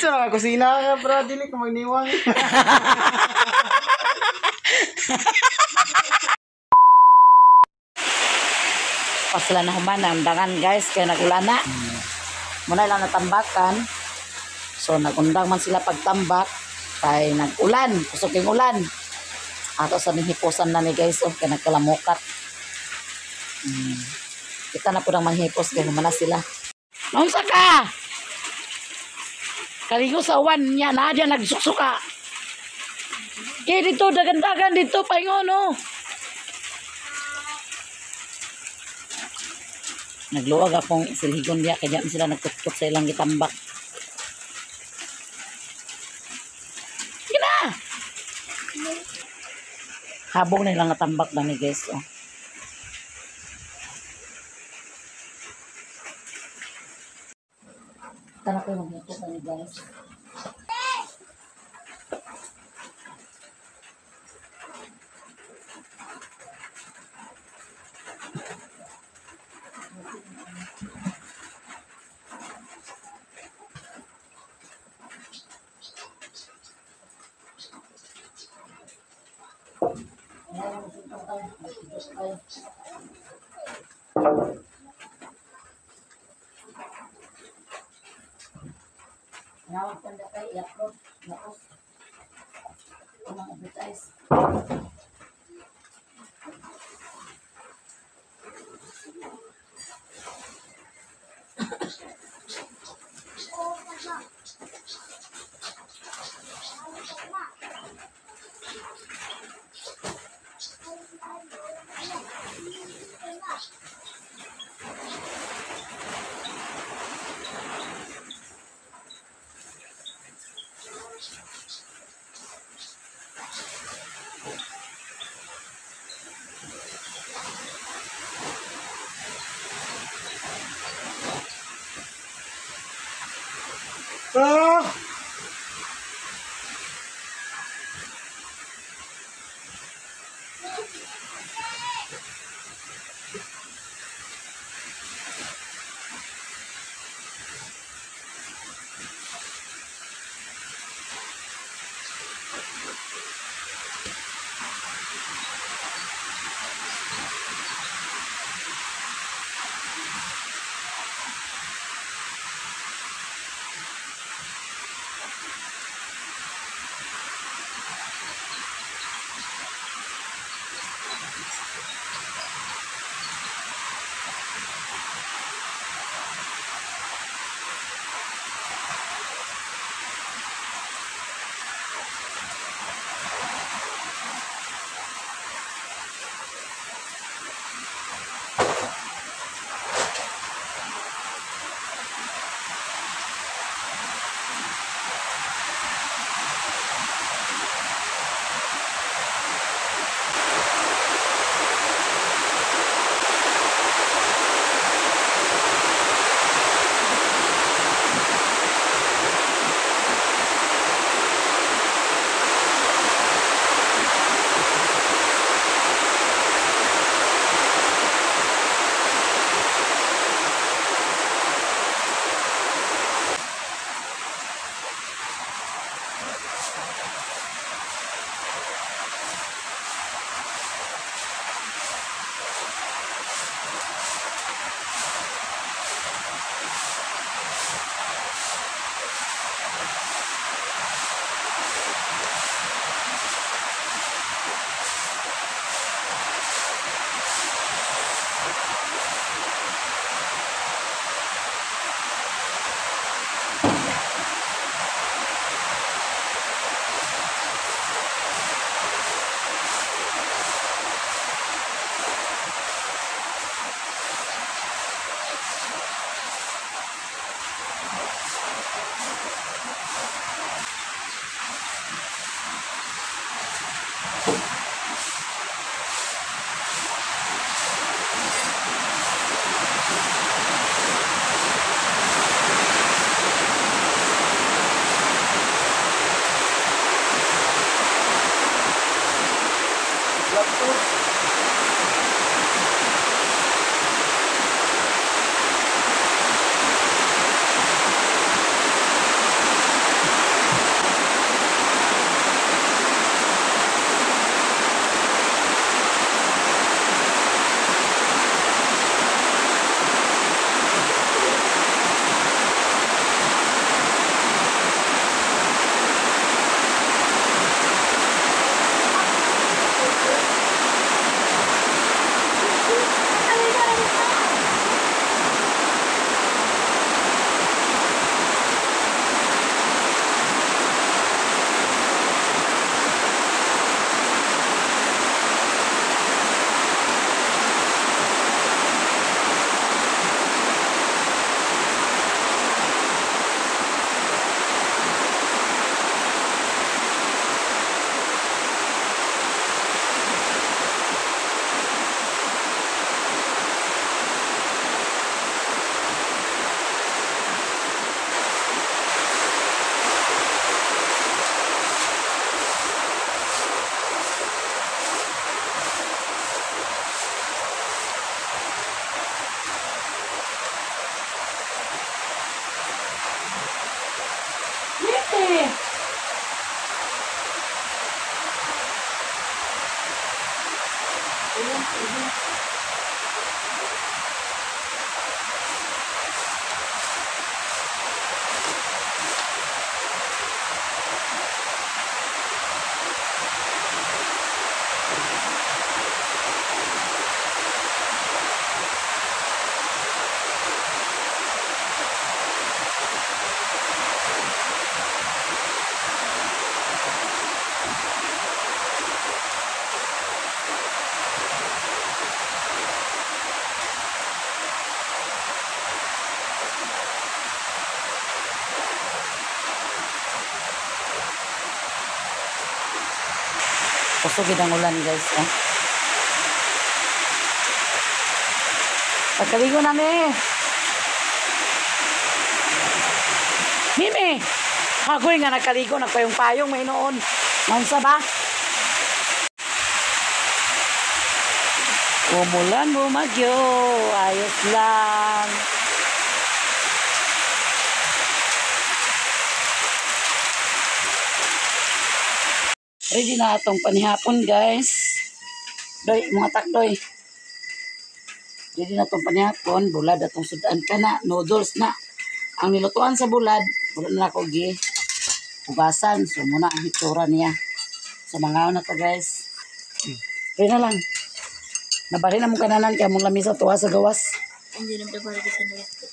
Sa mga kusina ka, bro, dili ka magniwang. Pa sila na human ang undangan, guys, kaya nagulan na. Muna lang natambakan. So nagundang man sila pagtambak kay nag-ulan, kusog yung ulan. Ato sa hipusan na ni, guys, oh, kay nagkalamukat. Kita na po nang manghipos kay human na sila. Naunsa ka? Kaligo sa uwan niya na diyan nagsuksuka. Kaya dito dagan-dagan dito paingon, oh. Nagluwag akong silhigon diya kaya di sila nagkutkot sa ilang gitambak. Sige na! Habog na ilang natambak na ni, guys. Oh. Tara ko maghipos na ni, guys. Nawag tanda kay i-upload. Naos. Unang advertise. Ah! Mimi! Kusog ang ulan, guys. Eh. Pagkaligo na mi. Mimi! Hagoy nga nagkaligo, nagpayong-payong, may noon. Maunsa ba? Umulan, bumagyo, ayos lang. Ready na atong panihapon, guys. Doy, mga takdoy. Ready na atong panihapon. Bulad atong sudan ka na. Noodles na. Ang nilutuan sa bulad, bulad na ako gi hugasan. So, muna ang hitsura niya. So, mga na to, guys. Ready na lang. Nabali na mong kananan kaya mong lamisa tuwa sa gawas. Hindi lang dapat sa nalakit.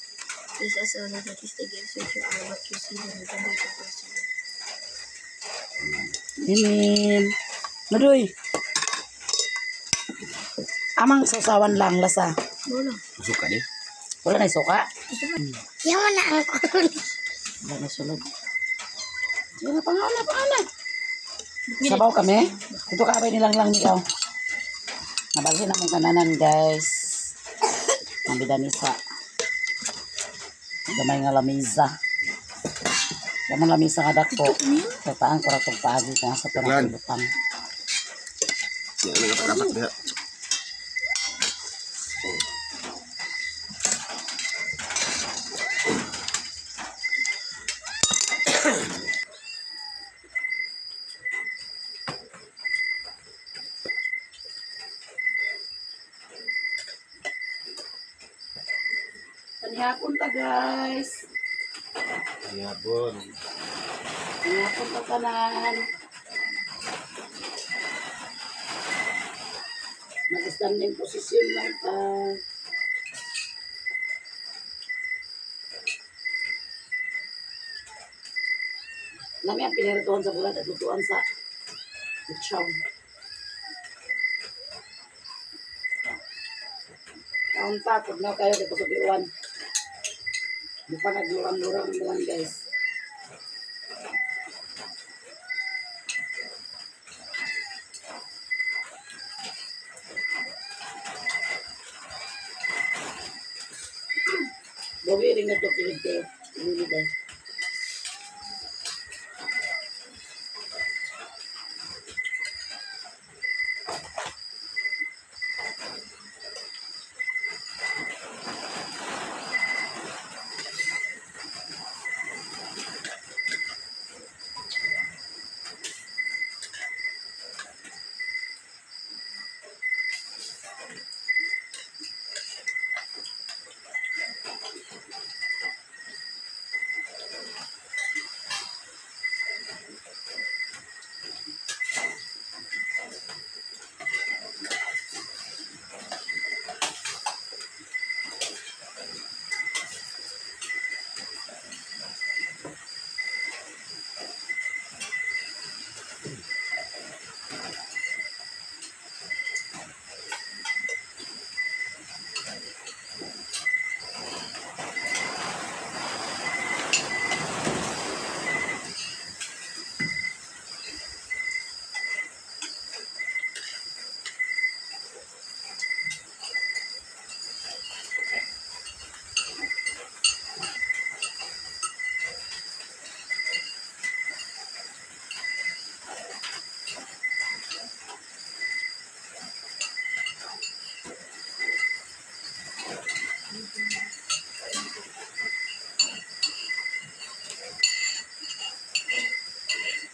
This is all that is the game switcher or what you see when you come to person. Mimim. Nadoy. Amang sausawan lang lasa. Wala. Suka ni. Wala na suka. Yaman na ang kulo. Wala na sulod. Sige na, pangauna, pangauna. Sabaw kami. Ito ka abay nilang lang ikaw. Nabalhin na mong kananan, guys. Ang bidanisa. Gamay nga lamisa. Gamay lamisa nga dako. Tataan ko ra tong paagi kung asa pa Lan. na butang. Ya, nakatak diha. Panihapon ta, guys. Yapon. Panihapon ta tanan. Mag-standing position lang ta. Lami ang pinirituan sa bulad at lutuan sa lechon. Kaon pa, tugnaw kayo kay kusog iwan. Di pa naglurang-lurang ang buwan, guys. Bawi rin na ito, pilig kayo. Pilig kayo.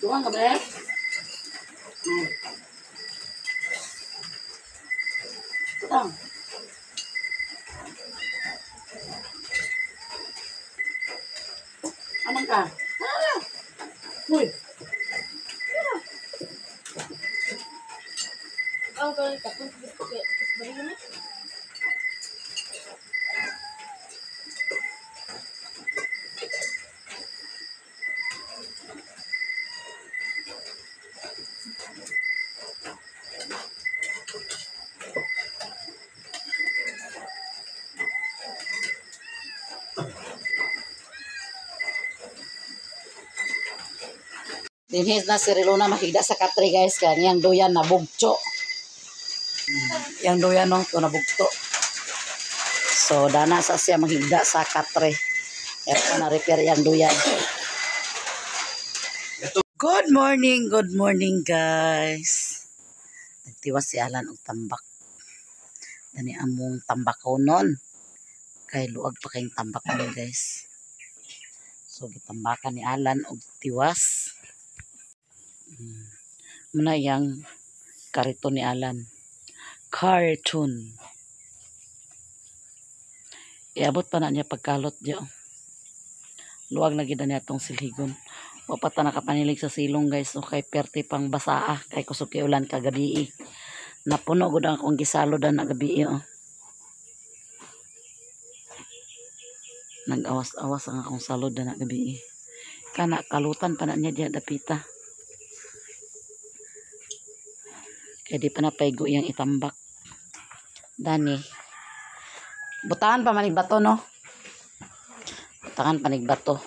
Tuwang ka ba? Butang. Amang ka. Ah! Uy. Ang gawin ka kung balik mo. Dinhis na si Rilona makigda sa katre guys kaya niyang duyan na bugtso. Yang duyan no, to nabugto. So dana sa siya maghigda sa katre. Kaya pa na repair yang duyan. Good morning guys. Nagtiwas si Alan og tambak. Dani among tambakaw nun. Kay luag pa kayong tambak nun guys. So gitambakan ni Alan og tiwas. Muna yang kariton ni Alan. Cartoon. Iabot pa na niya pagkalot diya. Luwag na gid na niya tong silhigon. Wa pa ta nakapanilig sa silong guys. So kay perti pang basaa kay kusog kay ulan kagabi. Napuno gud ang akong gisalo dan gabi oh. Nag-awas-awas ang akong salod dan gabi. Kana kalutan pa na niya diya dapita. Kaya di pa napaigo iyang itambak. Dani. Butangan pa manig bato, no? Butangan panig bato.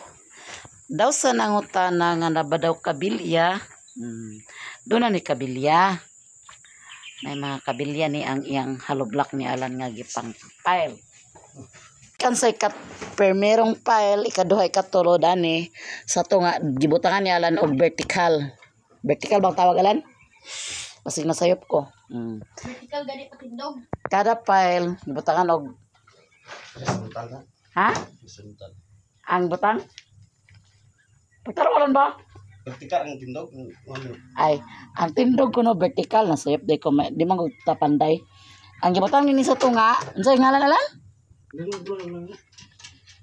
Daw sa nangutana nga naba daw kabilya. Doon na ni kabilya. May mga kabilya ni ang iyang hollow block ni Alan nga gipang pile. Kansay kat permerong pile, ikaduha ikatulo dani. Sa to nga gibutangan ni Alan og vertical. Vertical bang tawag Alan? Basig nasayop ko. Vertical gani patindog. Kada pile gibutangan og Horizontal na. ha? Horizontal. Ang butang? Pagtarolan ba? Vertical ang tindog. Ano? Ay, ang tindog ko no vertical na sayop di ko di man ko tapanday. Ang gibutang nini sa tunga, unsay ngalan Alan?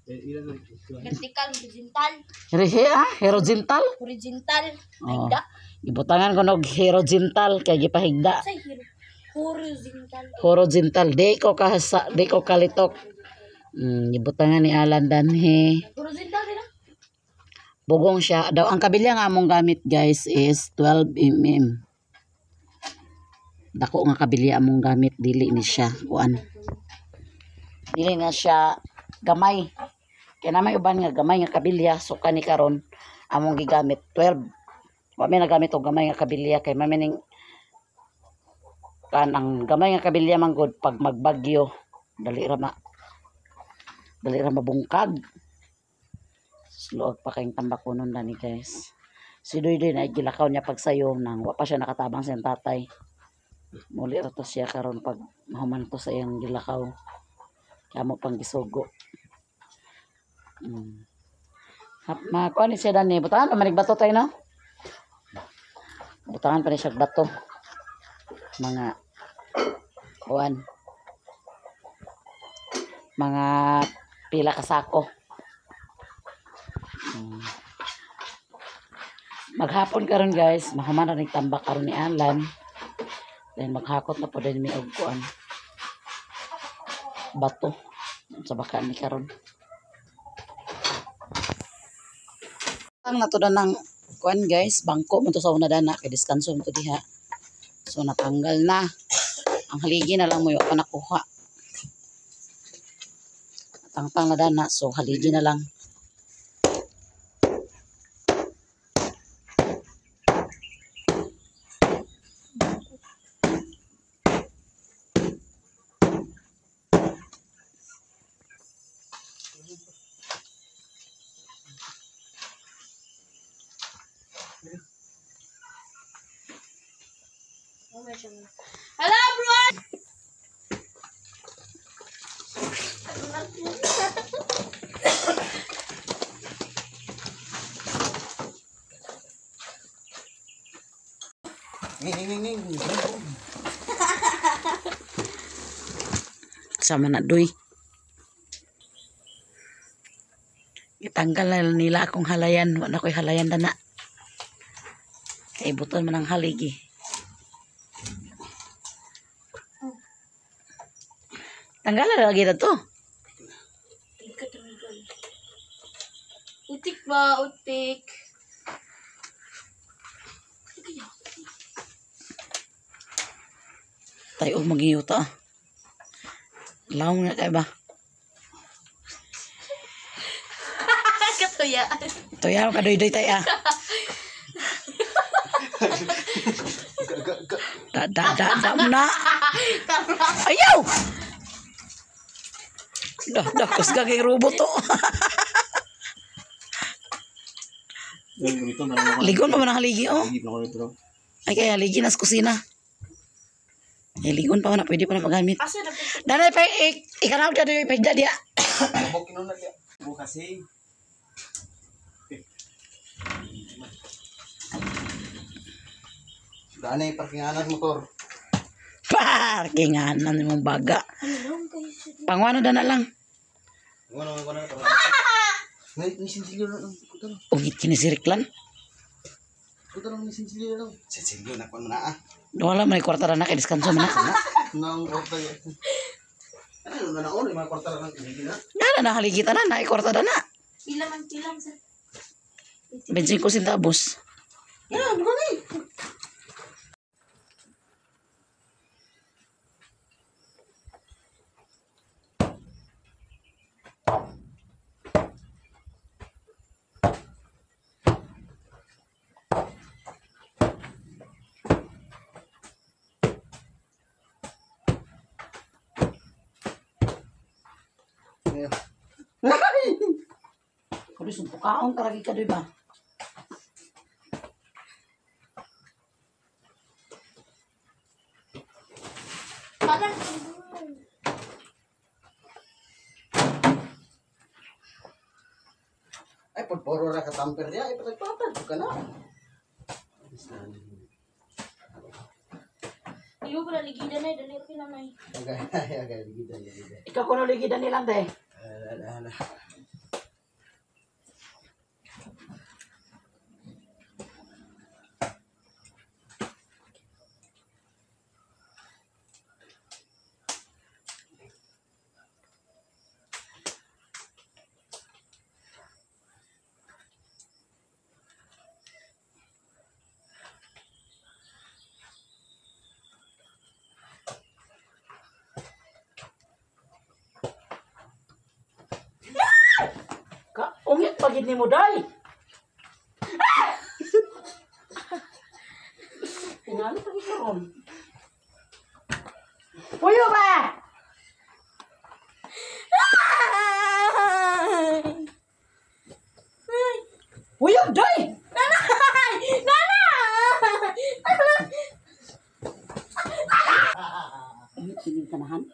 Vertical, horizontal, Rehe ah, horizontal. horizontal. Oh. Higda. Gibutangan ko nog horizontal kay gipahigda. Say horizontal. Horizontal di ko kahasa, di ko kalitok. Gibutangan ni Alan danhi. Horizontal din ah. Bugong siya. Daw ang kabilya nga among gamit guys is 12 mm. Dako nga kabilya among gamit dili ni siya kuan. Dili na siya gamay. Kay na may uban nga gamay nga kabilya so kani karon among gigamit 12. Wa mi nagamit og gamay nga kabilya kay mamining kan ang gamay nga kabilya man gud pag magbagyo dali ra mabungkag. Luag pa kayong tambakonon dani guys. Si Doy na gilakaw niya pagsayo nang wa pa siya nakatabang sa iyang tatay. Muli ra to siya karon pag mahuman to sa iyang gilakaw. Kamo pang gisugo. Makuha ni siya dani. Butangan pa manig bato tayo no? Butangan pa ni siya bato. Mga kuan. Mga pila ka sako. Maghapon karon guys, mahuman ra ning tambak karon ni Alan. Then maghakot na po din mi og kuan. Bato sa baka ni karon. Ang nato na ng kuan guys, bangko man to sa una dana kay diskanso man to diha. So natanggal na. Ang haligi na lang mo yung pa nakuha. Tangtang na dana, so haligi na lang. Hello everyone. Ning. Sama na doy. Itanggal na nila akong halayan. Wala ko'y halayan na na. Kay buton man ang haligi. Tanggal na lagi na to. Utik ba? Utik. Tayo magyuta. Lawng na kay ba? Katuyaan. Tuya ka doy-doy tayo ah. Da da da da na. Ayaw. Da da kusga kay robot to. Ligon pa man ang haligi oh. Ay kaya haligi nas kusina. Ay ligon pa man na pwede pa na magamit. Asa na po? Danay pa ikanaw da doy pagda dia. Kasi. Daan na yung parkinganan motor. Parkinganan imong baga. Pangwano da na lang. Wala. Ngay, sinsilyo na lang. Puta lang. Ugit kini si Riklan. Puta lang, sinsilyo na lang. Sinsilyo na kuan na ah. Wala man kwarta na kay diskanso man na. Nang kwarta yun. Ano na naon, mga kwarta lang hindi na. Dana na haligi tanan na kwarta da na. Pila man pilang sa. 25 centavos. Yan, di ba ni? Kundi sumpukaon ka lagi ka doy ba? Parang Ay, pagporo ra ka tamper niya, ay patag-patag ka na. Iyo pala ligidan na dali okay na nay. Agay, agay, ligidan, ligidan. Ikaw kuno ligidan nilang de. Ala, ala. Ka ungit pagid nimo day. Tingali pa karon. Puyo ba? Puyo day. Nanay! Nanay! Ungit kining kanahan.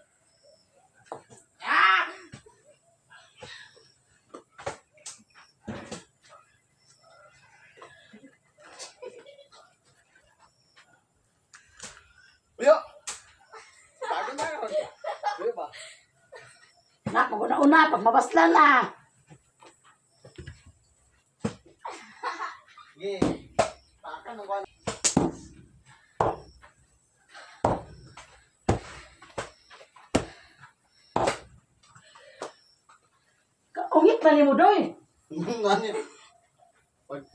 Uyo! Bago na yun. Uyo ba? Na pag una-una pag mabaslan na. Sige. Baka nang kuwan. Ka ungit pa nimo doy. Ano yun? Pag...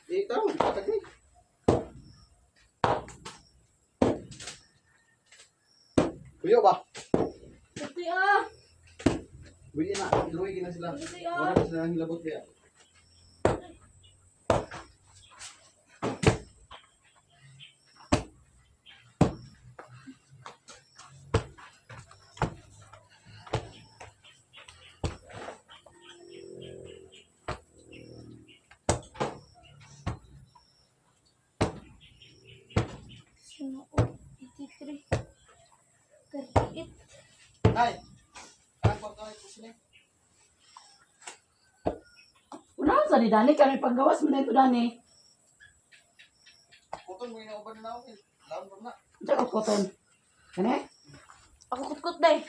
Dito, patag ni. Uyo ba? Ito ah. Wili na, iluwi na sila. Ito ah. Wala na sila ang hilabot kaya. Sino ko? 83. 38. Nay! Ang kwarta na sila. Una sa ni Dani kami panggawas mo na ito Dani. mo inauban na ako. Laon pa na. Diyan kutkuton. Kani? Ako kutkot day.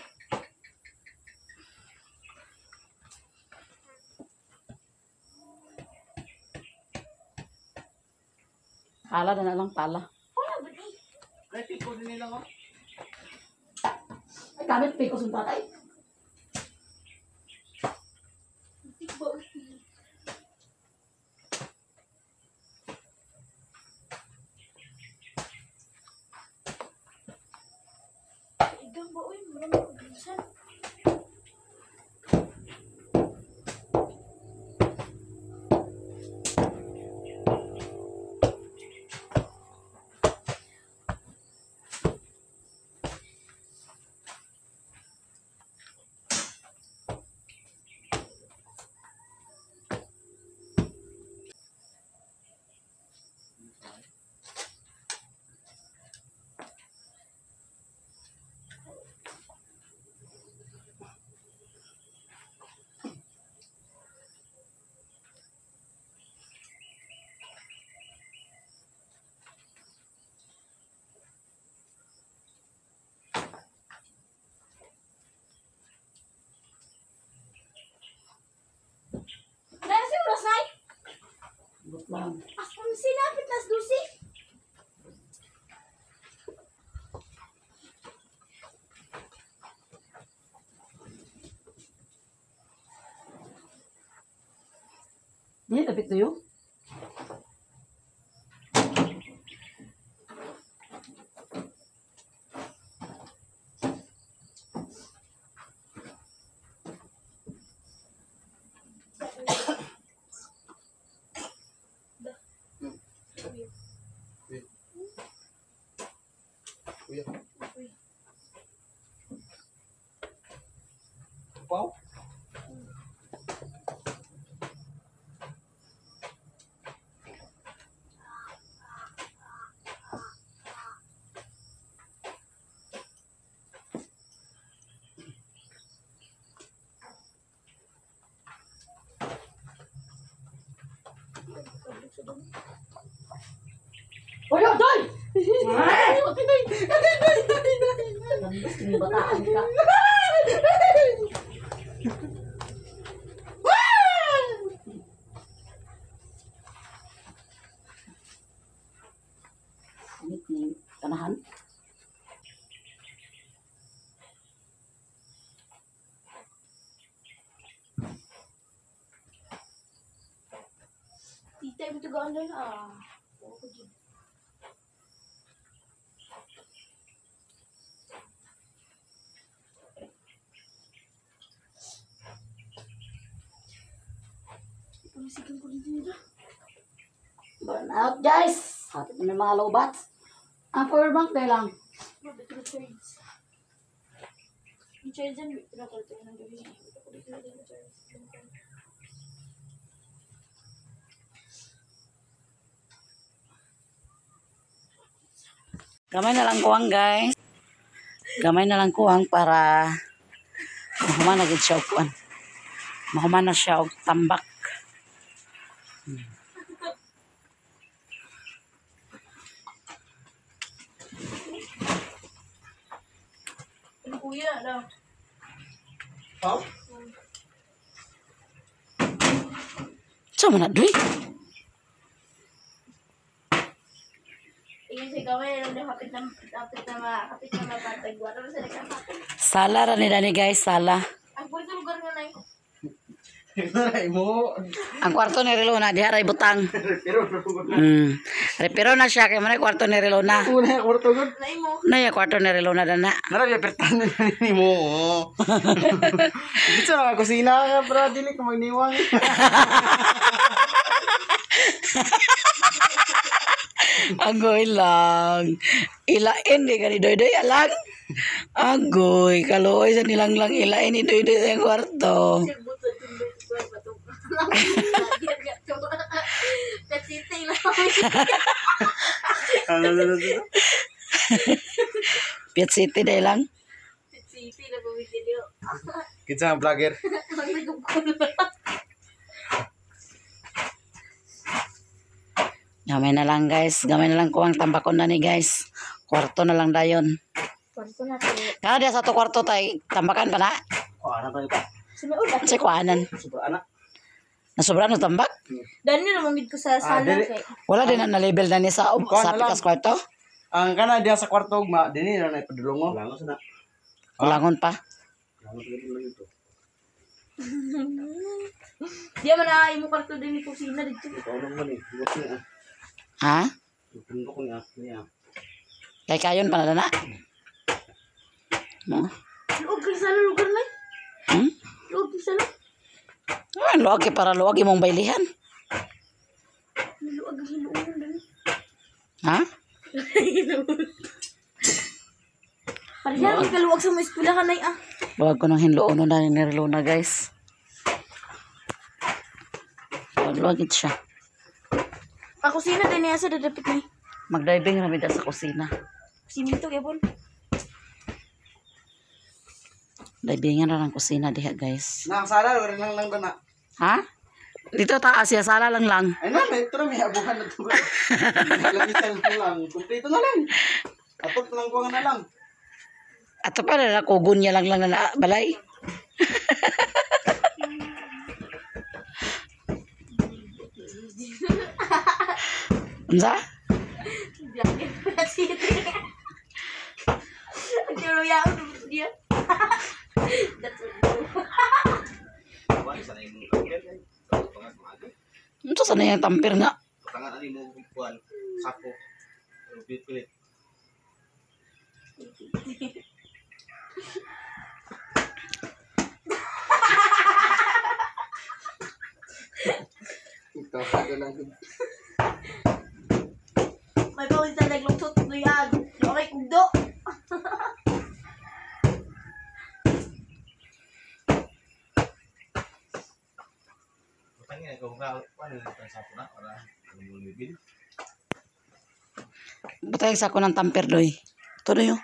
Pala na lang pala. Wala ba di? Ay, piko din nila ko. Ay, gamit piko sa tatay. Tikbo. Igang ba uy, marami ko ginsan. Dahil si oras nay. But lang. Asang sinapit las dusi. Dili tapit tuyo. Kuya. Tupaw? Uy, doy! Ay, okay, doy. Bataan ka. Init ni kanahan. Tita, imo tugaan doon ah. Oo ko jud. Pamisigan ko dito nila. Burn out, guys. Hapit na may mga lobats. Ang power bank na lang. Grabe, ito na charge. Yung charge yan, ito na ito ng gabi. Ito ko dito na charge. Gamay na lang kuwang, guys. Gamay na lang kuwang para mahuman na gid siya og kuwan. Mahuman na siya og tambak. Ano kuya, ano? Pau? So man na duy. Ingin siya gawin, alam na kapit na kapit na mapatag. Wala na sila kakapit. Sala ra ni Dani, guys, sala. Ang pwede lugar nga na yun. Ay mo. Ang kwarto ni Relona diha ra ibutang. Pero Repiro na siya kay man kwarto ni Relona. una kwarto gud. Nay mo. Na ya kwarto ni Relona dana. Nara biya pertan ni mo. Dito na kusina ka bro, dili ko magniwang. Agoy lang. Ilain di ka ni Doydoy alang. Agoy, kaluoy sa nilang lang ilain ni Doydoy sa iyang kwarto. Sigbot sa tindog ko ay patong. Katsitay lang. Ano Piat City day lang. Katsitay lang bumili. Kinsa ang vlogger? Ang nagugol. Gamay na lang guys. Gamay na lang ko ang tambakon na ni guys. Kwarto na lang dayon. Kwarto na to. Kaya diya sa to kwarto tay tambakan pa na. Kuha na tayo pa. Sumiud. Sa kuanan. Sobra anak. Nasobra no tambak? Dani na ko sa sala dili. kay. Wala din na label na ni sa Kuha sa na lang. pikas kwarto. Ang kana diya sa kwarto ugma, dinhi na na ipadulong mo. Lango sa na. Kulangon pa. Lango sa lang ito. Di man na imo kwarto din ni kusina dito. Ikaw lang man eh. Buot niya. Ha? Tundo ko niya. Niya. Kay kayon pa na na. Mo. Luog kay sala lugar na. Hmm? Luog kay sala. Ay, luwag kay para luwag imong baylihan. Luog ang hinuon dani. Ha? Pareha ang kaluwag sa mga eskwelahan ay ah. Luwag ko ng hinloon na ni Relona guys. Luwag luwag it siya. Ang kusina din niya sa dadapit ni. Magdiving rami da sa kusina. Siminto kay pon. Divingan ra ng kusina diha guys. Na ang sala rin lang lang dana. Ha? Dito taas siya sala lang lang. Ay na, may ito na may abuhan na to. Lamisan ko lang. Kompleto na lang. Atop lang ko na lang. Ato pa na kugon niya lang lang na balay. Unsa? Black and city. Ang tiro ya dia. That's what. Kuha sa na imong kapel. Pangat maaga. Unsa sa na yung tampir nga? Patangan ani mo kuan sako. Pero pilit. Ito, ano lang. May pawis na nagluksot duyag. Okay kugdo. Patangin ikaw ka kuan na sako na para ano mo bibil. Butay sa ako ng tamper doy. Ito na yun.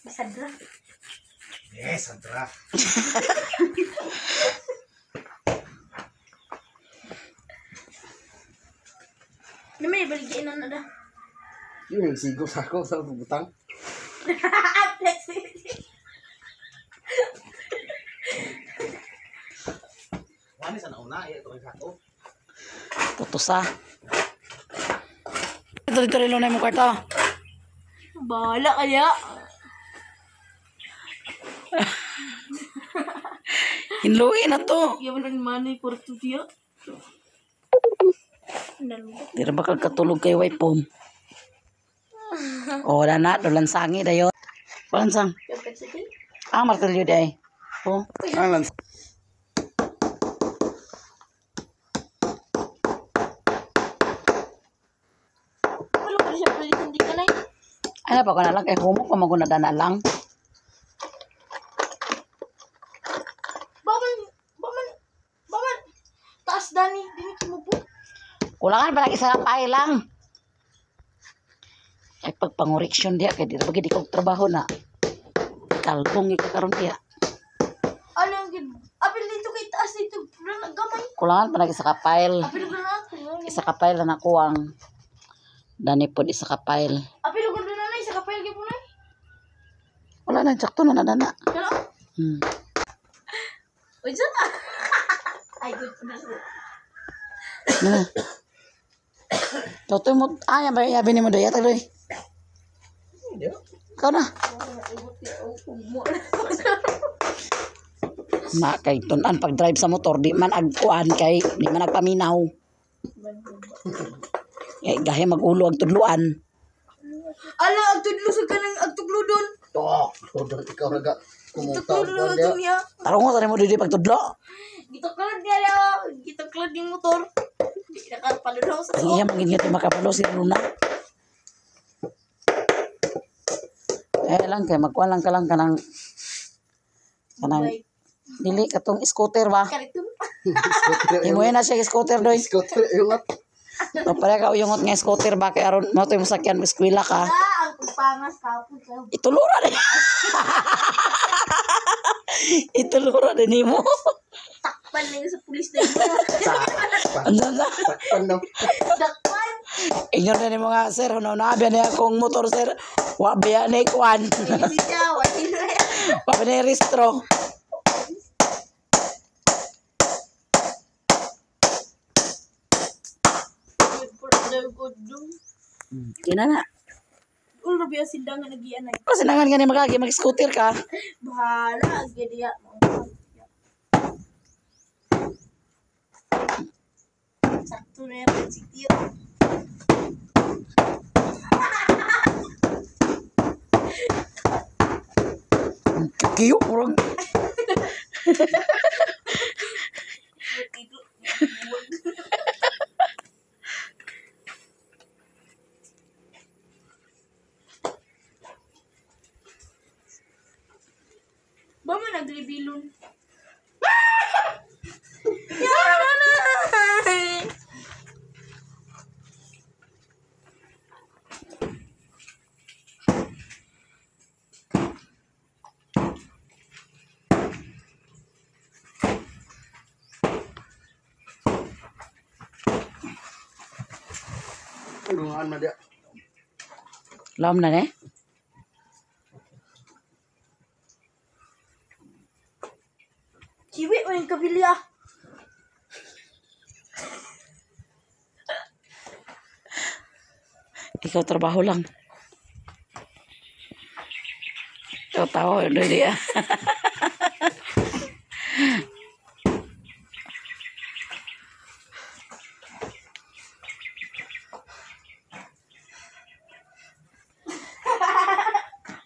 Masadra. Yes, ang draft. Na may baligyan na na da. Yun yung sigo sa ako sa butang. That's it. Kuan sa nauna ay ito kay sako. Putos ah. Ito dito rin na yung kwarto. Bahala kaya. Hinluin na to. Yaman ang manay kwarto diya. Nalugot. Di ra ba kag katulog kay wife pom? O, wala na. Dolan sangi dayon. Walang sang. Dapat sa tin. Ah, martilyo day. Oh. Ang lang. Wala pa siya palitan di ka na. Ay, pa ko na lang kay humo ko maguna na lang. Baman, baman, baman. Taas dani, dini kumupo. Kulangan pa lang isa ka pay lang. Ay pagpangoreksyon diya kay di ra ba gid ikaw trabaho na. Kalbong ikaw karon diya. Ano ang gid? Apil dito kay taas dito, wala na gamay. Kulangan pa lang isa ka file. Apil ko na ako. Isa ka file na nakuwang. Dani pod isa ka file. Apil ko na na isa ka payag po na. Wala na sakto na na na. Kana. Hmm. Uy, sa. Ay, good na. Na. Totoy mo ay ba yabi nimo doy tagdoy. Ikaw na. Ma kay tun-an pag drive sa motor di man agkuan kay di man agpaminaw. Kay gahi magulo ang tudluan. Ala, ang tudlo sa kanang ang tuglo doon. To, todo ikaw raga. Kumuta Tuglo ko doon niya. Tarong ko sa mo dili pagtudlo. Gituklod niya lang. Gituklod yung motor. Di na ka palunaw sa Ang iya mangin nga makabalo si Luna. Eh lang kay magkuan lang ka lang kanang kanang dili katong scooter ba. Kariton. Imo na siya scooter doy. Scooter yung at. O pare ka uyungot nga scooter ba kay aron mo to imong sakyan eskwela ka. Ah, ang pangas kapon ka. Itulura din. Itulura din nimo. Dakpan lang sa pulis na yun. Ano na? Takpan daw. Dakpan! Ingon na ni mga sir, una biya niya akong motor sir. Wa biya ni kwan. Hindi siya, wala. Wa biya ni restro. Good for the good do. Kina na. Ulo biya sindangan nagianay. Kasi nangan gani magagi mag-scooter ka. Bahala, gediya. Sakto na yan, si Tio. Kiyo murag Ba mo nagrebilon? Tulungan na dia. Lom na ne. Kiwi mo yung kabilya. Ikaw trabaho lang. Ikaw tao, hindi ah.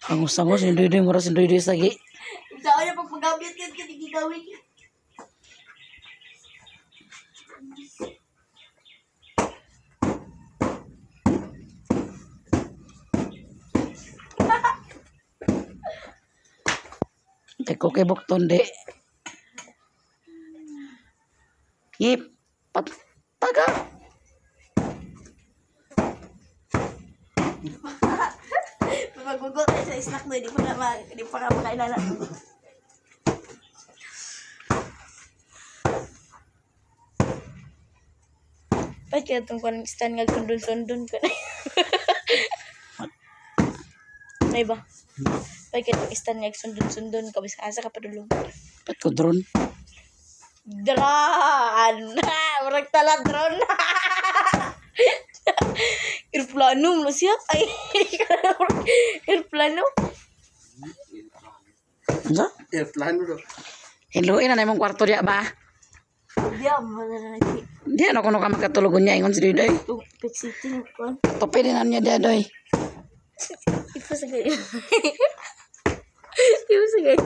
Angos-angos, hindi hindi, mura hindi hindi sagi. Sa na pag pagabit yun, katigigawin. Kay ko kay bukton di. Yip, pat taga. Paggugot tayo sa snack no, di pa ka di pa ka makainala. Ay, kaya itong kwan, stand nga sundon-sundon ko na. May ba? Ay, kaya itong stand nga sundon-sundon ka, bisa asa ka padulong. Pat ko drone. Dran! Murag tala drone! Airplano mo siya? Ay, airplano? Ano? Airplano daw. Hinluin na na imong kwarto diya ba? Diya, malalaki. Di ano kuno ka makatulog niya ingon si Didoy. Pet City, kwan. Tupi din niya diya doy. Ipa sa ganyan. Ipa sa ganyan.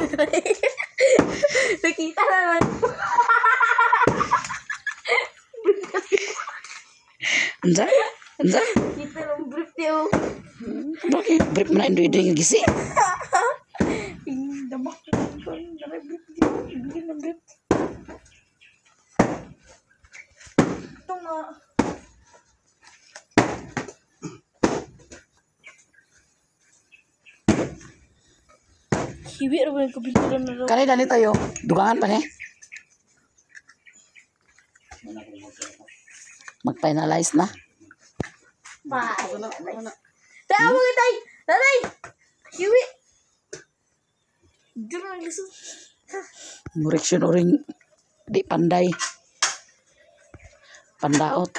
Nakita naman. Unsa? Unsa? Kita ng brief niyo. Bakit? Brief mo na yung Didoy nga gisi. Ito nga. Hiwi ra ba yung kabilduran na raw? Kanay dani tayo. Dugangan pa ni. Mag-finalize na. Bye. Tayo mo tay! Tatay! Hiwi! Diyan ang lisod. Mureksyon oring di panday. Pandaot.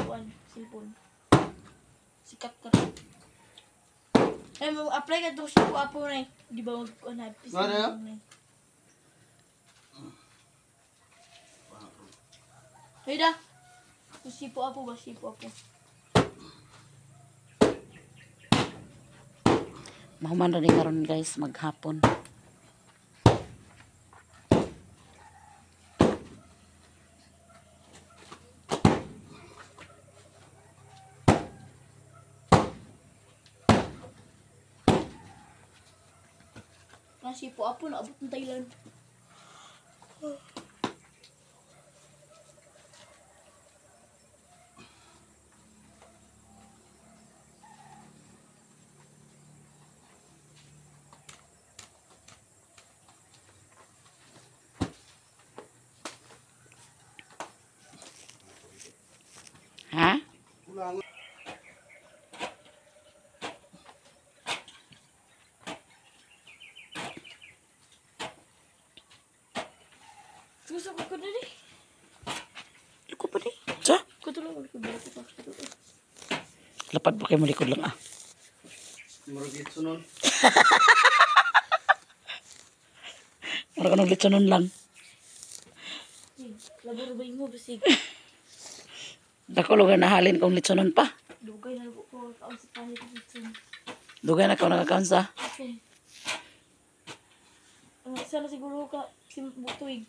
One, cellphone. Sikat ka. Ay, mag-apply ka itong sa apo na eh. Di ba mag-ano? Ano? Ay da. Sipo apo ba? Sipo apo. Mahuman ra ni karon guys maghapon. Nasipo apo naabot ng Thailand. Gusto ko na ni. Liko pa ni. Sa? Kuto lang ko pa. Lapad pa kayo mo likod lang ah. Murag litsonon. Murag anong litsonon lang. Labor ba mo basig? Dako lugar na halin kung litsonon pa. Dugay na ko kaon sa pahit litson. Dugay na ka nakakaon sa. Okay. Ang isa na siguro ka tuig.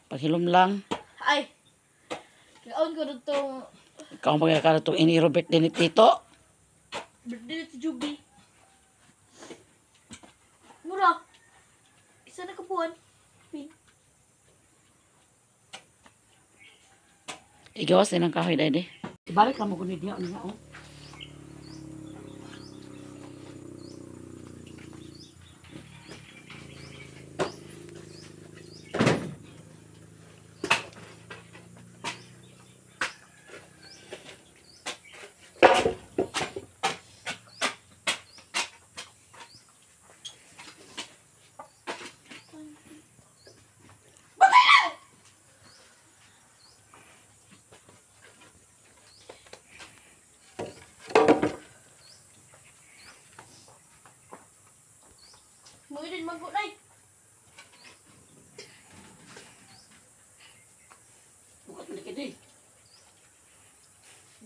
Paghilom lang. Ay. Kaon ko dito. Ikaw ang pagkakala itong ini Robert din ni Tito. Birthday ni Juby. Mura. Isa na kabuan. Pin. Igawas din ang kahoy dahil eh. Ibalik lang mo kunid niya. Ano oh. Mungkin mangkuk nay. Bukat na kini.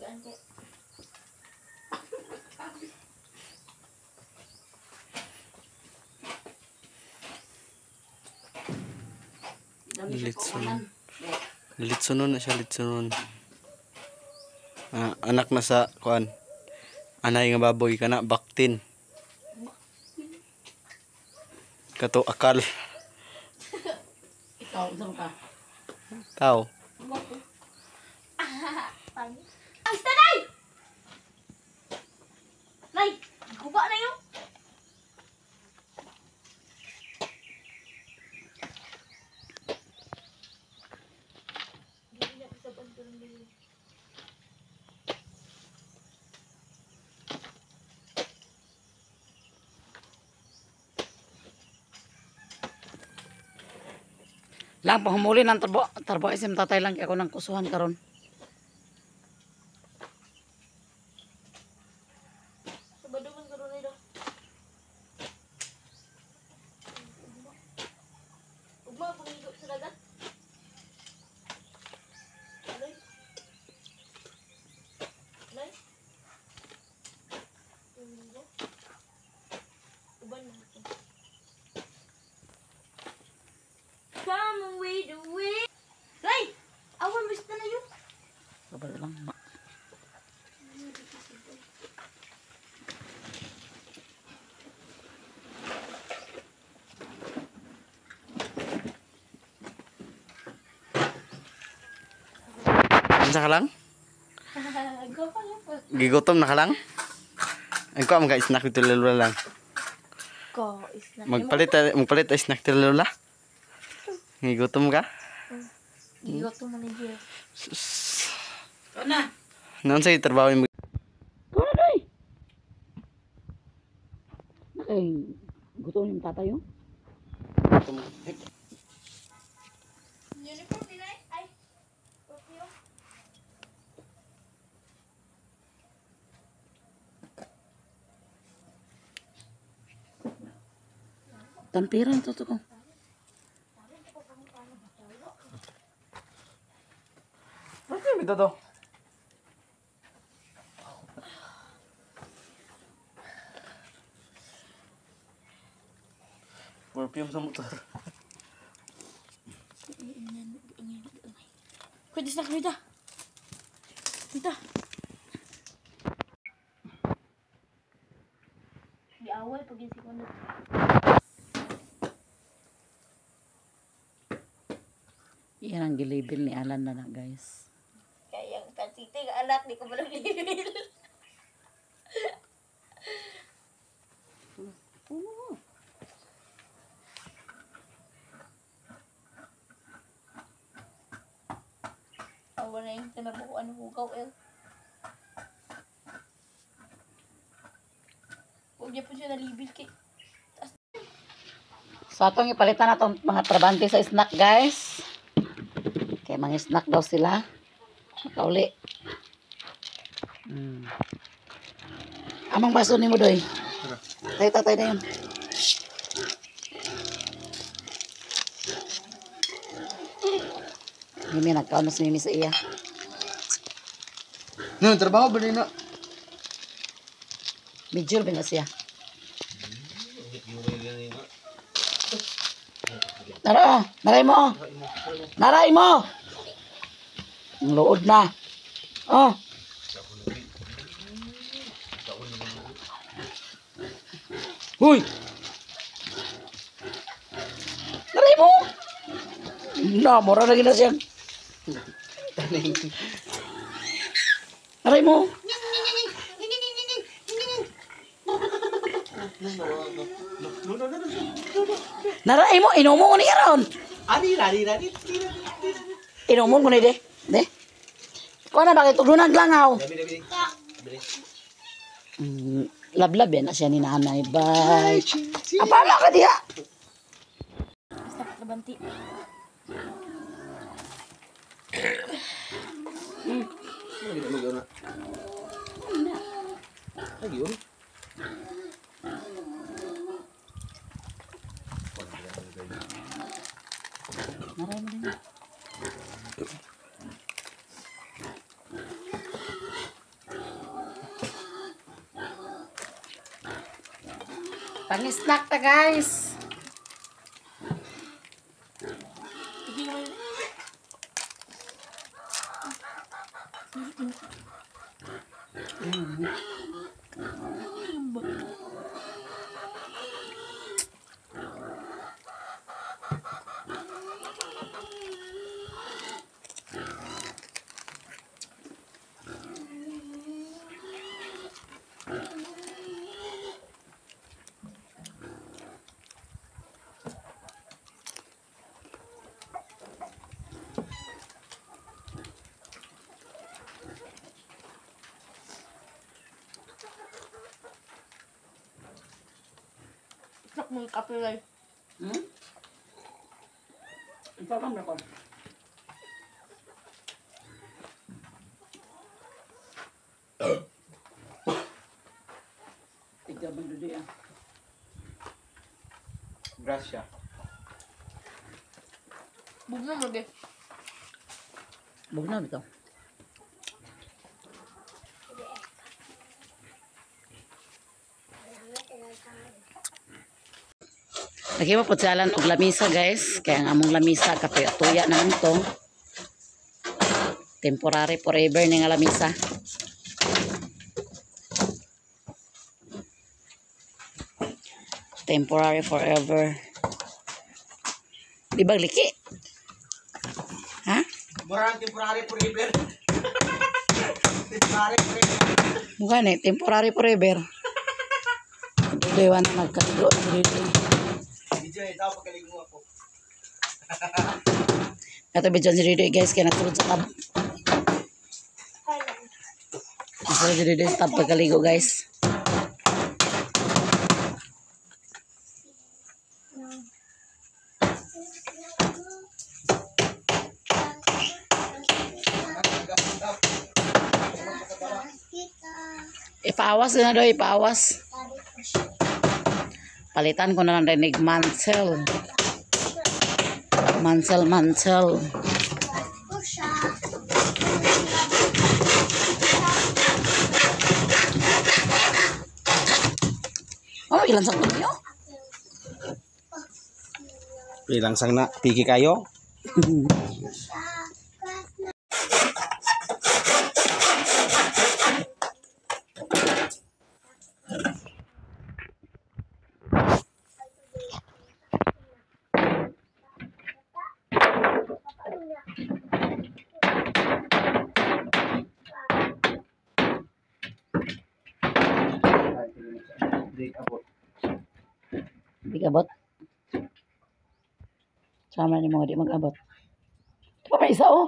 Gaan ko. Litsonon. Litsonon na siya, litsonon. Ah, anak na sa kuan. Anay nga baboy kana baktin. Kato akal. Ikaw, unsa ka? Tao. Ang nay! Nay, guba na yun. Lang panghumuli ng tarbo, tarbo isim tatay lang kay ako ng kusuhan karon. Sabado man karon ay daw. Ugma pangigo sa dagat. Alay. Alay. Domingo. Uban na ito. Come away the way. Lay! Awan, basta na yun. Sabado lang. Unsa ka lang? Gigutom na ka lang? Ang kuha mga snack dito lula lang. Ko, snack. Magpalit ay snack dito lula. Gigutom ka? Gigutom mo na Jeff. Sus. Ikaw na. Noon sa trabaho mo. Ikaw na doy. Nakay gutom yung tatay oh. Uniform nila eh. Ay. Okay. Tampiran to to ko. Bakit ito to? Perfume sa motor. Pwede snack dito. Dito. Giaway pag yung sekunda. Yan ang gilibel ni Alan na na guys. Kaya ang pansiti ka anak, di ko ba naglibel? Awa na yung tinabukuan ng hugaw eh. Huwag niya po siya nalibil kay. So atong ipalitan na itong mga trabante sa snack guys. Mga snack daw sila. Makauli. Amang baso ni mo doy. Tay tatay na yun. Mimi nagkaon na si Mimi sa iya. No, trabaho ba din na? Medyo ba na siya? Nara, naray mo. Naray mo. Ang luod na. Oh. Huy. Naray mo. Na, mura na gina siya. Naray mo. Naray mo, inumo ko ni karon. Inumo ko ni de. De. Kuha na bakit tuglunan langaw. Lablab yan na siya ni nanay. Bye. Apala ka diha. Basta trabanti. Naray mo din. Pang-snack ta guys. Snack mo yung kape lang. Ipapam na ko. Tignan mo doon ah. Gracias. Bugnaw mo de. Bugnaw dito. Naghimo po siya og lamisa guys. Kaya ang among lamisa kape tuya na to. Temporary forever ni nga lamisa. Temporary forever. Di ba liki? Ha? Murang temporary forever. Temporary forever. Mukha ni temporary forever. Dewa na nagkaligo na dito. Video ito pagaling mo ako. Ito video si Didi guys kaya natulog sa tab. Natulog si Didi sa tab pagkaligo guys. Ipaawas na daw, ipaawas. Palitan ko na lang rinig Mansell. Mansell, Mansell. Oh, ilan sang niyo? Ilang sang na, piki kayo? Di abot. Sama ni mga di mag-abot. Ito pa may isa oh.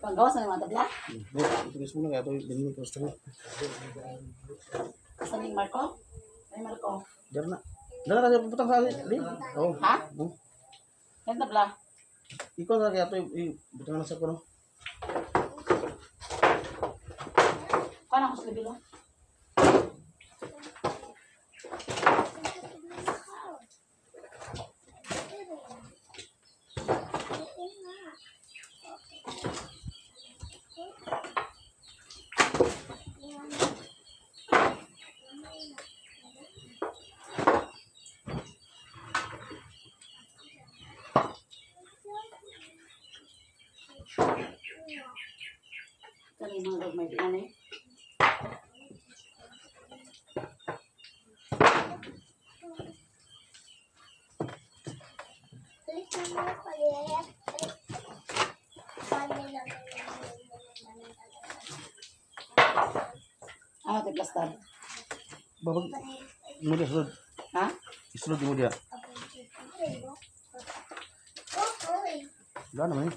Panggawas na yung mga tabla. Ito mo lang kaya ito dinhi ko sa. Asa ning Marco? Ay Marco. Dar na. Dara na putang sa ali. Oh. Ha? Oh. Yan tabla. Ikaw na kaya ito butang na sa kuno. Kuha na ako sa libilo. Kani mga gagmay di ani. Ano ito plastar? Babag mo dia sulod. Ha? Isulod mo dia. Wala naman eh.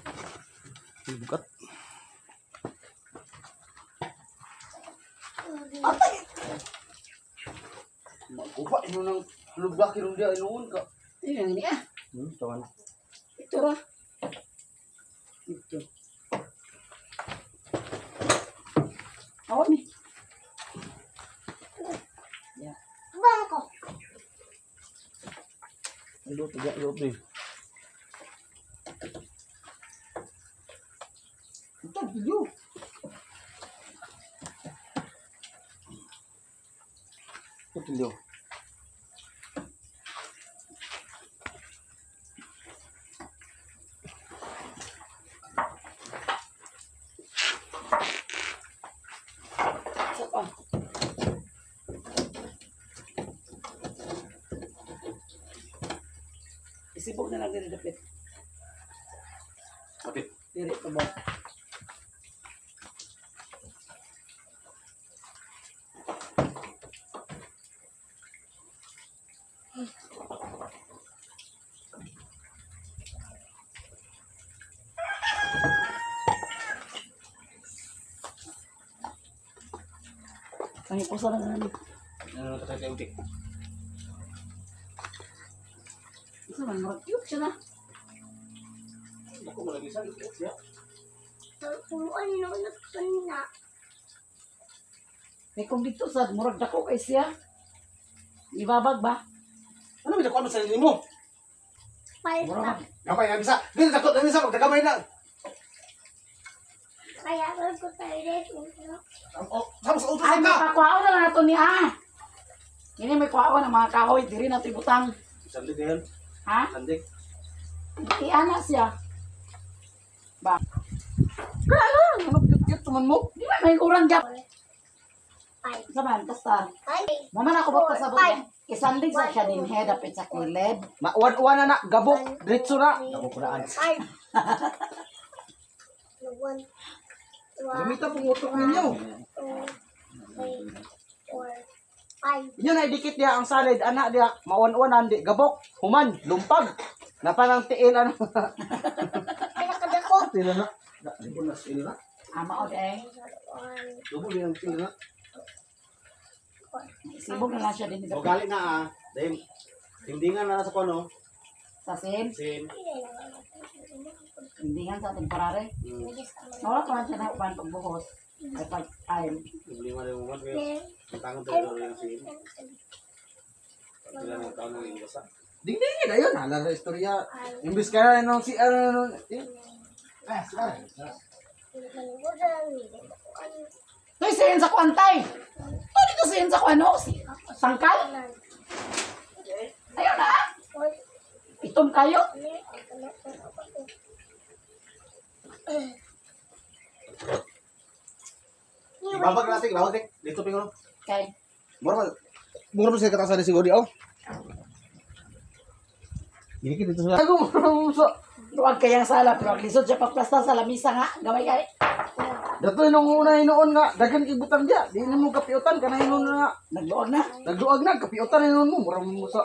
Bukat. Atay! Maguba ino nang lubak ino dia inuon ka. Ayun ang niya. Tawan. Ito ra. Ito. Awa ni. Yeah. Bangko. Ilo tiga ilo pre. Ito video. Ito video. Isa pa. Isibog na lang diri dapit. Kapit. Diri pa ba? Ang ipusa lang namin. Ano na tayo utik. Isa man, murag cute siya na. Ako malagi sa ito siya. Ano na. May kung dito sa murag dako kay siya. Ibabag ba? Ano may dako sa sarili mo? Murag Gamay na bisa. Dili dako na bisa magdagamay na. Kaya ko tayo Oh, sama sa utos Ay, ka. makakuha na lang nato ni ah. Kini may kuhaon ang mga kahoy diri na ibutang. Sandik yan. Ha? Sandik. Iana siya. Ba. Kaya ano cute man mo? Di ba may kurang gap? Saman, basta. Mama na ako ba pasabot niya? Isandig sa siya din head up sa kilid. Mauwan-uwan na na, gabok, diretso na. Gabok na. Gamitan pong utok ninyo. Inyo na idikit niya ang salid, anak diya, mauwan-uwan di gabok, human, lumpag. Napanang tiil ano. Pinakadako. Tila na. Di na sila na. Ama o eh. Dugo din ang tila na. Isibog na lang siya din O gali na ah. Dahil tindingan na sa kono. Sa sin. Sin. Hindi nga sa ating parare. Wala pa man siya na uban pagbuhos. Ay pag ay Problema rin mo man kayo. Ang tangon tayo rin sin. Sila ng taon ng basa. Dingdingin ayun, hala sa istorya. Imbis ka na nung si ano nung eh. Ah, sila. Toy, sin sa kuantay. Toy, dito sin sa kuano. Sangkal. Ayun na. ah. Itom kayo. Ibabag natin, ibabag natin. Dito pingo. Okay. Mura mura pa sila katasan siguro di oh. Gini dito sila. Ako mo sa Luwag kayang sala, pero ang lisod siya pagplasta sa lamisa nga. Gamay kay. Datoy nung una hinuon nga, daghan kay butang diya. Di nimo kapiutan kana hinuon nga. Nagluog na. Nagduag na kapiutan hinuon mo, mura mo sa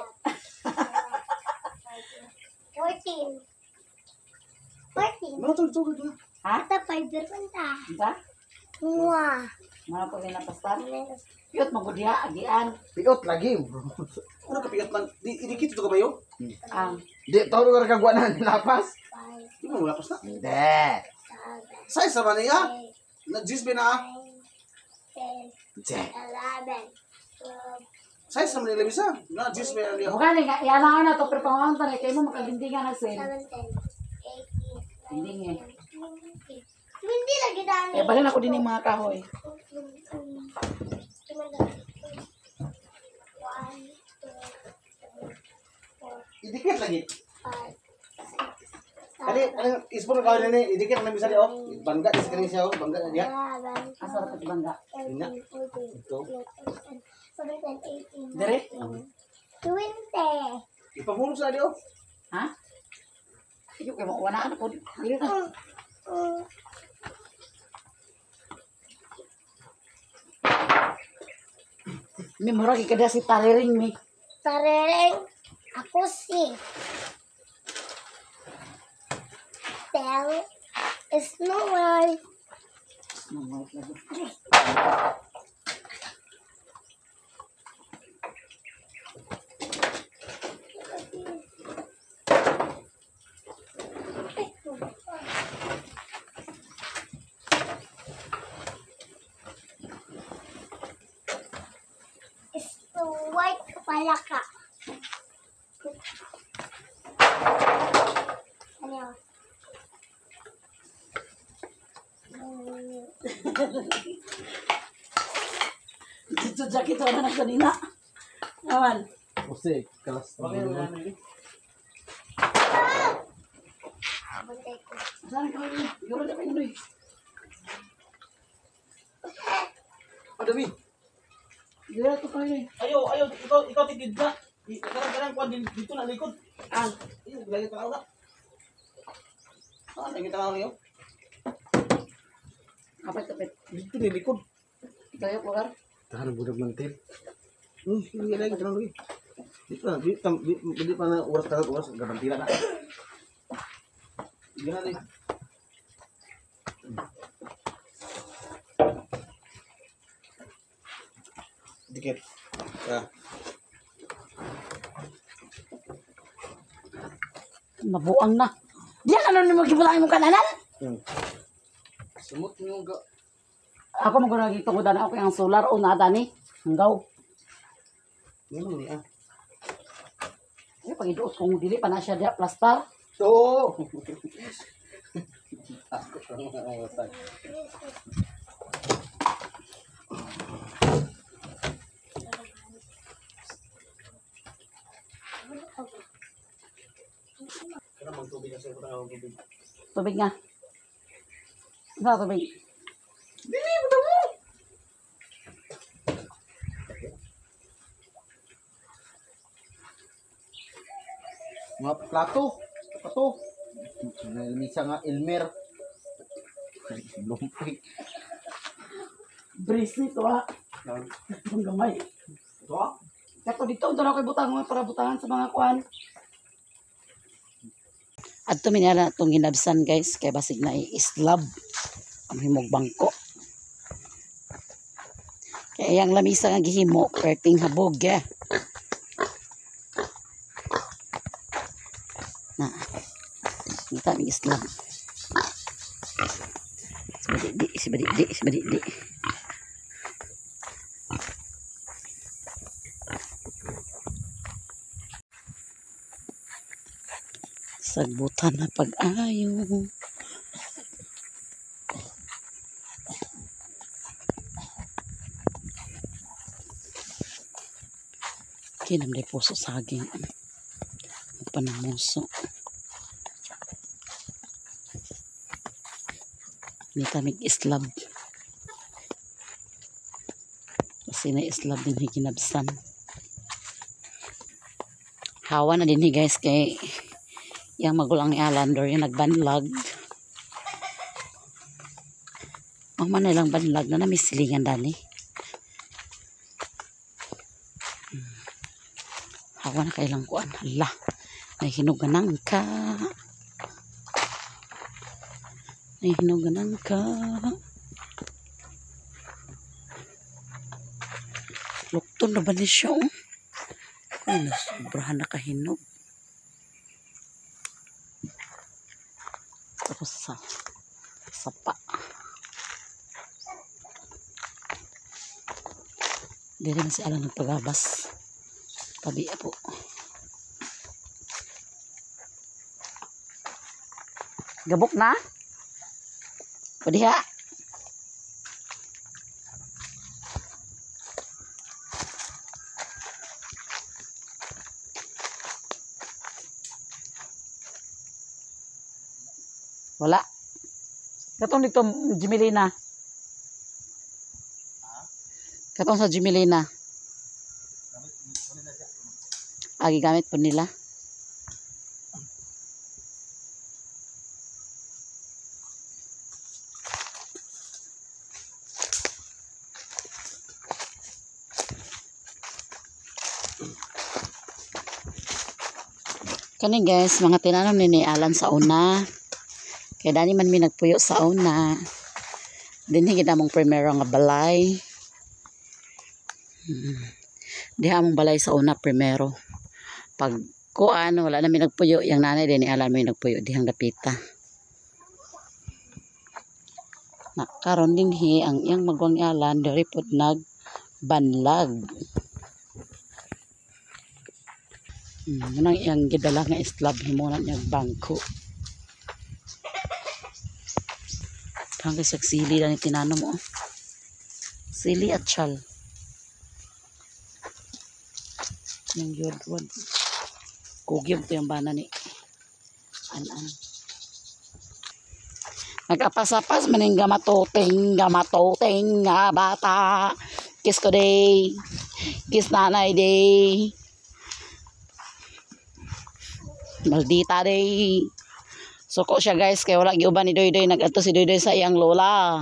14. 14. Mura to, to, to. Ha? Ata fiber man ta. Unsa? Mua. Mga po na pasta. Cute mo gud diha agian. Piot lagi. Ano ka piot man? Di idikit to ka ba yo? Ang Di tawag ka kagwanan lapas. 5, Di mo wala pas na. Hindi. 7, Size sa man niya. 8, Na jis na ah. 9, 10, Hindi. 11, 12, Size sa man nila bisa. Na jis ba niya. Mukha ni nga iala na to pero pangaon ta kay mo makagindingan na sin. 17, 18, Hindi 19, 20. 20 lagi dami. Eh balin ako din yung mga kahoy. 1, 2, 3, 4, Idikit lagi. 5, 6, Kani 7, ang ispo na kawin ni idikit na bisa di oh. Bangga sa kani siya oh, bangga na diya. 11, Asa ra bangga. 13, 14, Ito. 15, 17, 18, Dire? 19, 20. Ipamulong sa di oh. Ha? Iyo kay mo wala na po. Dili na. Mi mura kay kada si Tariring mi. Tarereng, ako si Belle Snow White. Snow White lagi. Snow White pala ka. Ano yun? Dito jacket wala na kanina. Aman. Use, kalas. Bantay ko. Saan ka ni? Yuro na pa yun. Adami. Yuro to pa yun. Ayo, ayo, ikaw ikaw tigid ka. Karang karang kuan dito na likod. Ang Iyo, lagi tanaw na. Ah, lagi tanaw niyo. kapit kapit. Dito ni likod. Ikaw yung lugar. Tahan budag mantil. Hindi lagi tanaw lagi. Dito na, dito dito pa na oras tanaw oras gabantila na. Hindi na din. Dikit. Ah. Nabuang na. Diya ka na nimo gibulangan mo kananan. Sumot niyo ga. Ako mo guna gitugodan ako kay ang solar o nada ni. Hanggaw. Yan ni ah. Ay pagiduot kung dili pa na siya diya plastar. Oo. Ako lang mga otak. Kaya magtubig kasi ako tawag tubig. Tubig nga. Sa tubig. Dili mo mo. Mga plato. Plato. Lamisa nga Elmer. Lumpik. Brisi to ha. Ang gamay. Ito ah. Kato dito unta na koy butang para butangan sa mga kuan. Adto mi nila atong ginabsan guys kay basig na islab ang himog bangko. Kay iyang lamisa nga gihimo perting habog eh. Na. Kita mi islab. Sibadi di, sibadi di, sibadi di. Sagbutan na pag-ayo. Kinam day puso saging. Panamuso. Ni kamig islab. Kasi na islab din higinabsan. Hawa na din hi guys kay yung magulang ni Alan or yung nagbanlag. Ang man nilang banlag na namisilingan dani. Hawa na kailang kuan. Hala, may hinuganang ka. Ay, hinog ang nangka. Lukton na ba ni siya, oh? Ay, nasobrahan na kahinog. Tapos sa sapa. Di rin si Alan nagpagabas. Tabi po. Gabok na? Pwede ha? Wala. Katong dito, Jimilina. Katong sa Jimilina. Agi gamit po nila. Kani guys, mga tinanom ni Alan sa una. Kaya dani man mi nagpuyo sa una. Dinhi gid among primero nga balay. Diha among balay sa una primero. Pag kuan wala na mi nagpuyo, yang nanay din ni Alan may nagpuyo dihang dapita. Nakaron dinhi ang iyang magwang ni Alan diri pud nagbanlag. Munang iyang gidala nga slab himo na niyang bangko. Hanggang sa sili lang yung tinanom mo. Sili at siyal. Yung yodwad. Kugyog to yung bana ni. An-an. Nag-apas-apas maning gamatuting, gamatuting nga bata. Kiss ko day. Kiss nanay day. Maldita day. Suko siya guys, kaya wala giuban ni Doydoy. Nag-ato si Doydoy sa iyang lola.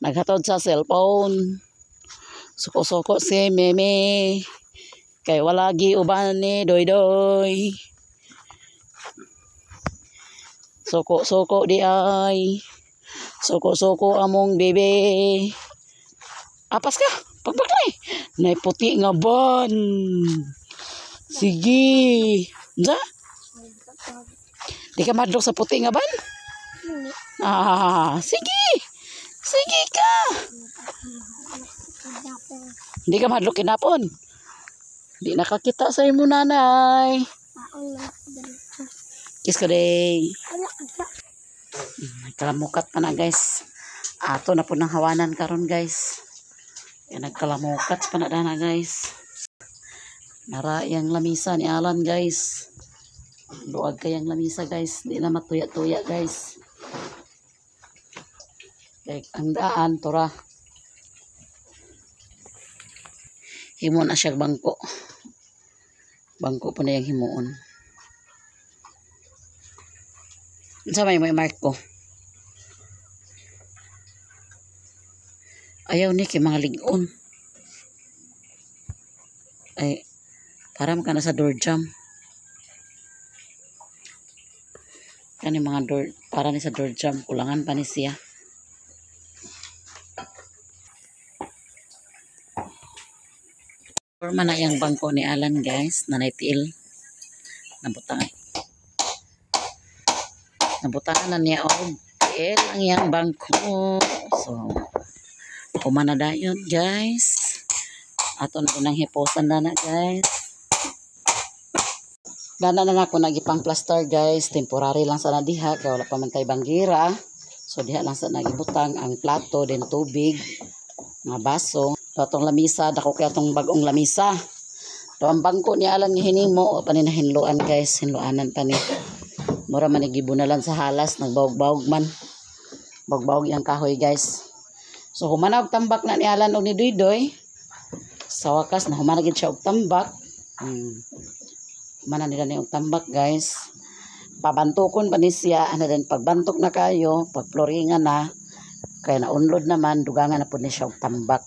Naghatod sa cellphone. Suko-suko si Meme. Kaya wala giuban ni Doydoy. Suko-suko di ay. Suko-suko among bebe. Apas ka. Pagbaklay. Nay puti nga ban. Sige. Unsa? Di ka madlok sa puti nga ban? Ah, sige. Sige ka. Hindi ka madlok kinapon. Di nakakita sa imo nanay. Kiss ko day. Nagkalamukat pa na guys. Ato na po ng hawanan karon guys. Yan, nagkalamukat pa na dana guys. Nara yang lamisa ni Alan guys. Luag kayang lamisa guys. Di na matuya-tuya guys. Kay ang daan tora. Himo na siya bangko. Bangko po na yung himuon. Unsa may may mark ko? Ayaw ni kay mga lig-on. Ay, para maka na sa door jam. Kani mga door, para ni sa door jam, kulangan pa ni siya. Forma na yung bangko ni Alan guys, na naitiil. Nabutang. Nabutangan na niya og tiil ang iyang bangko. So, kumana dayon guys. Ato na unang hiposan na na guys. Dana na nako nagipang plaster guys, temporary lang sana diha kay wala pa man tay banggira. So diha lang sa nagibutang ang plato din tubig, mga baso. So, atong lamisa, dako kay atong bag-ong lamisa. So ang bangko ni Alan nga hinimo pa ni nahinloan guys, hinloanan pa ni. Mura man gibunalan sa halas, nagbawog-bawog man. Bawog-bawog iyang kahoy guys. So humana og tambak na ni Alan og ni Doydoy. Sa wakas na humana gid siya og tambak. Humana nila ni og tambak guys. Pabantukon pa ni siya, ana din pagbantok na kayo, pagploringan na, kaya na unload naman, dugangan na pud ni siya og tambak.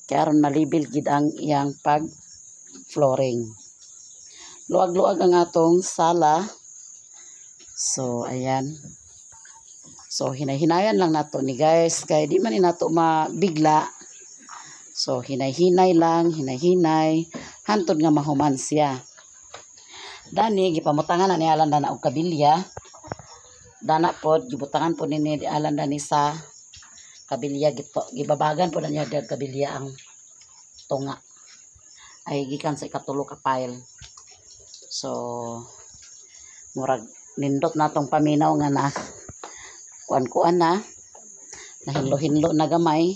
Kaya aron malibil gid ang iyang pag flooring. Luag-luag ang atong sala. So ayan. So hinay-hinayan lang nato ni, guys, kay di man ni nato mabigla. So hinay-hinay lang, hinay-hinay hantod nga mahuman siya. Dani gipamutangan na ni Alan dana og kabilya. Dana pod gibutangan pod ni Alan dani sa kabilya gito, gibabagan pod na niya dag kabilya ang tunga. Ay gikan sa ikatulo ka pile. So murag nindot natong paminaw nga na kuan-kuan na, nahinlo-hinlo na gamay.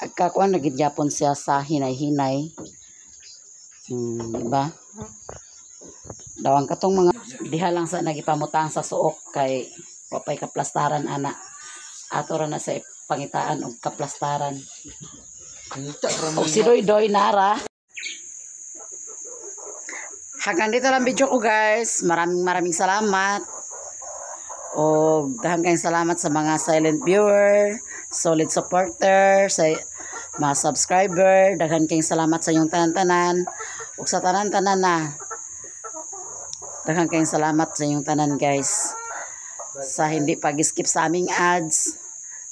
Agkakuan na gid gyapon siya sa hinay-hinay. Di ba? Dawang katong mga diha lang sa nagipamutang sa suok kay wa pay kaplastaran ana. Ato ra na sa pangitaan og kaplastaran. Og si Doy Doy nara. Hanggang dito lang video ko, guys. Maraming maraming salamat. O daghan kayong salamat sa mga silent viewer, solid supporter, sa mga subscriber. Daghan kayong salamat sa inyong tanan-tanan. Ug sa tanan-tanan na. Daghan kayong salamat sa inyong tanan, guys. Sa hindi pag-skip sa aming ads,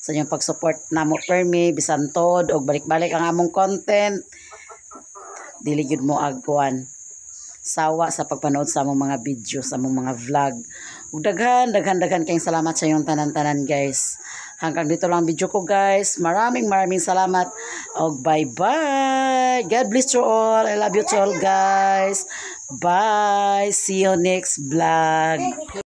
sa inyong pag-support namo permi bisan tod og balik-balik ang among content. Dili gyud mo agkuan sawa sa pagpanood sa among mga video, sa among mga vlog. Ug daghan, daghan, daghan kayong salamat sa inyong tanan-tanan, guys. Hanggang dito lang ang video ko, guys. Maraming maraming salamat. Og bye-bye. God bless you all. I love you to all, guys. Bye. See you next vlog.